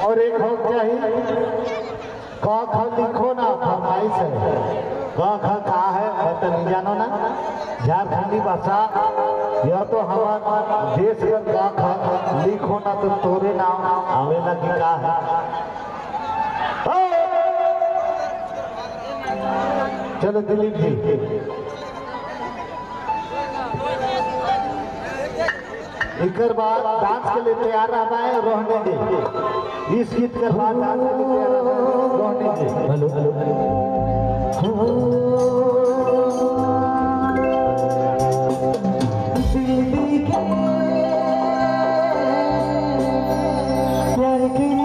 और एक हो चाहिए क ख लिखो ना, फरमाइश है। क ख का है मैं तो नहीं जानो ना, झारखंडी भाषा यह तो हमारे देश का क ख लिखो ना तो तोरे नाम आवेला की का है। चलो दिलीप जी एक बार डांस के लिए तैयार रहना है रोहनी जी। इस गीत के बाद डांस के लिए तैयार रहना है Rohini ji. Hello hello Thank you.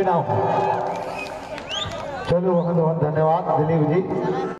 ना हो। चलो बहुत बहुत धन्यवाद दिलीप जी।